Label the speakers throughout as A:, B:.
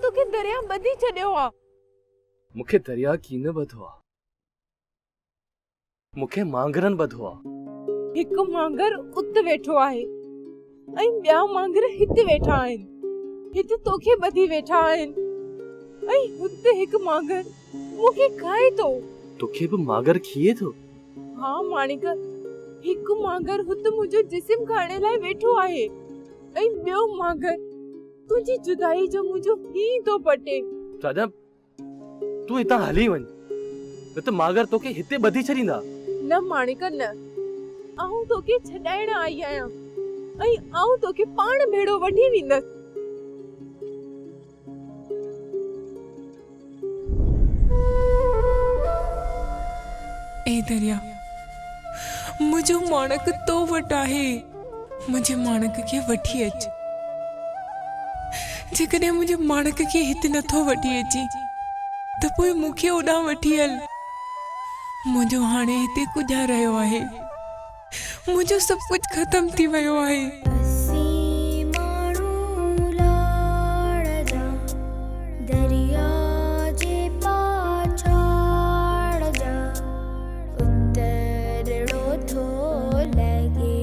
A: توکي درياهه ٻڌي ڇڏيو آ.
B: مون کي درياهه ڪين ٻڌو آ. مون کي مانگرن ٻڌو آ.
A: هڪ مانگر ات ويٺو آهي ۽ ٻيا مانگر هت ويٺا آهن. هت توکي ٻڌي ويٺا آهن ۽ هت هڪ مانگر مون کي کائي ٿو.
B: توکي به مانگر کيئي ٿو؟
A: ها ماڻڪ، هڪ مانگر هت منهنجو جسم کائڻ لاء ويٺو آهي ۽ ٻيو مانگر تنهنجي جدائي جو منهنجو هينئين ٿو پٽي.
B: راجا، تون هتان هلي وڃ، نه ته ماگر توکي هتي ٻڌي ڇڏيندا.
A: نه ماڻڪ نه، آئون توکي ڇڏائڻ آئي آهيان ۽ آئون توکي پاڻ ڀيڙو وٺي ويندس.
C: اي دريا! منهنجو ماڻڪ تو وٽ آهي، منهنجي ماڻڪ کي وٺي اچ. جيڪڏهن منهنجي ماڻڪ کي هت نٿو وٺي اچين ته پوء مون کي اوڏانهن وٺي هل. منهنجو هاڻي هتي ڪجهه رهيو آهي. منهنجو سڀ ڪجهه ختم ٿي ويو آهي.
D: اسين ماڻهو لاڙ جا، درياء جي پاڇاڙ جا، اترڙو ٿو لڳي.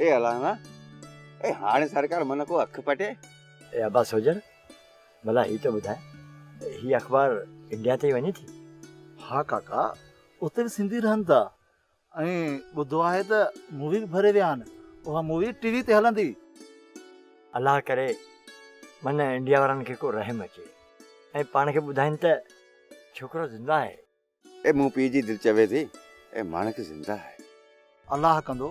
E: اي الانا، اي هاڻي سرڪار من ڪو اک پٽي.
F: اي ابا سوجر، ڀلا هي ته ٻڌاء، هي اخبار انڊيا تائين وڃي ٿي؟
G: ها ڪاڪا، اتي به سنڌي رهن ٿا ۽ ٻڌو آهي ته مووي به ڀري ويا آهن، اها مووي ٽي وي تي هلندي.
F: الله ڪري من انڊيا وارن کي ڪو رحم اچي ۽ پاڻ کي ٻڌائين ته ڇوڪرو زنده آهي.
E: اي مون پيء جي دل چوي ٿي، اي ماڻڪ زنده آهي.
G: الله ڪندو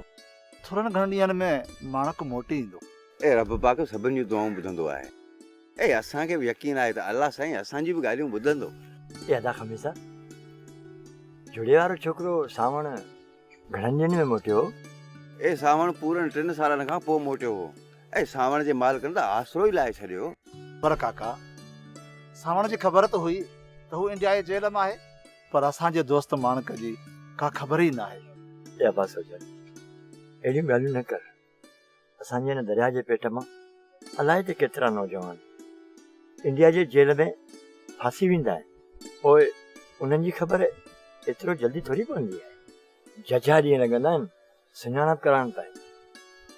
G: ٿورن گهڻن ڏينهن ۾ ماڻڪ موٽي ايندو.
E: اي رب پاڪ سڀن جون دعائون ٻڌندو آهي. اي اسان کي به يقين آهي ته الله سائين اسان جون به ڳالهيون ٻڌندو.
F: اي ادا خميسا، جڙي وارو ڇوڪرو سانوڻ گهڻن ڏينهن ۾ موٽيو هو؟
E: اي سانوڻ پورن ٽن سالن کان پوء موٽيو هو. اي سانوڻ جي مالڪن ته آسرو ئي لاهي ڇڏيو.
G: پر ڪاڪا، سانوڻ جي خبر ته هئي ته هو انڊيا جي جيل ۾ آهي. پر اسان جي دوست ماڻڪ جي ڪا خبر ئي ناهي.
F: اي عباس سوجهري، اهڙيون ڳالهيون نه ڪر. اسان جي هن درياهه جي پيٽ مان الائي ته ڪيترا نوجوان انڊيا جي جيل ۾ ڦاسي ويندا آهن. پوء انهن جي خبر ايترو جلدي ٿوري پوندي آهي. جهجها ڏينهن لڳندا آهن سڃاڻپ ڪرائڻ تائين.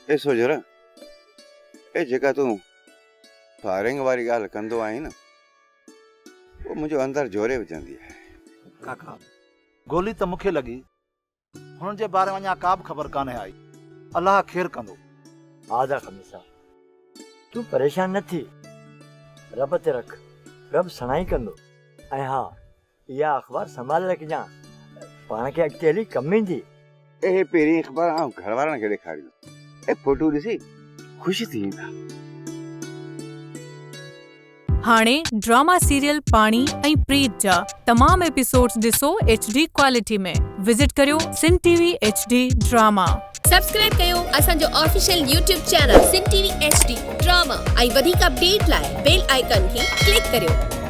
E: اي سوجهر، اي جيڪا تون فائرنگ واري ڳالهه ڪندو آهين نه، اهو منهنجو اندر جهوري وجهندي آهي.
G: ڪاڪا، گولي ته مون کي لڳي، هنن جي باري ۾ اڃا ڪا به خبر ڪانهي آئي. الله خير ڪندو.
F: ها ادا خميسا، تون پريشان نه ٿي، رب تي رک، رب سڻائي ڪندو. ۽ ها، اها اخبار سنڀالي رکجان، پاڻ کي اڳتي هلي ڪم ايندي.
E: اهي پهرين اخبار آئون گهر وارن کي ڏيکاريندس. اهي فوٽو ڏسي خوش ٿي ويندا.
H: هاڻي ڊراما سيريل پاڻي ۽ پريت جا تمام ايپيسوڊز ڏسو ايڇ ڊي ڪوالٽي ۾ وزٽ ڪريو Sindh T V H D drama.
I: Subscribe ڪيو اسان جو official YouTube channel Sindh T V H D drama ۽ وڌيڪ اپڊيٽ لاء بيل آئيڪان کي ڪلڪ ڪريو.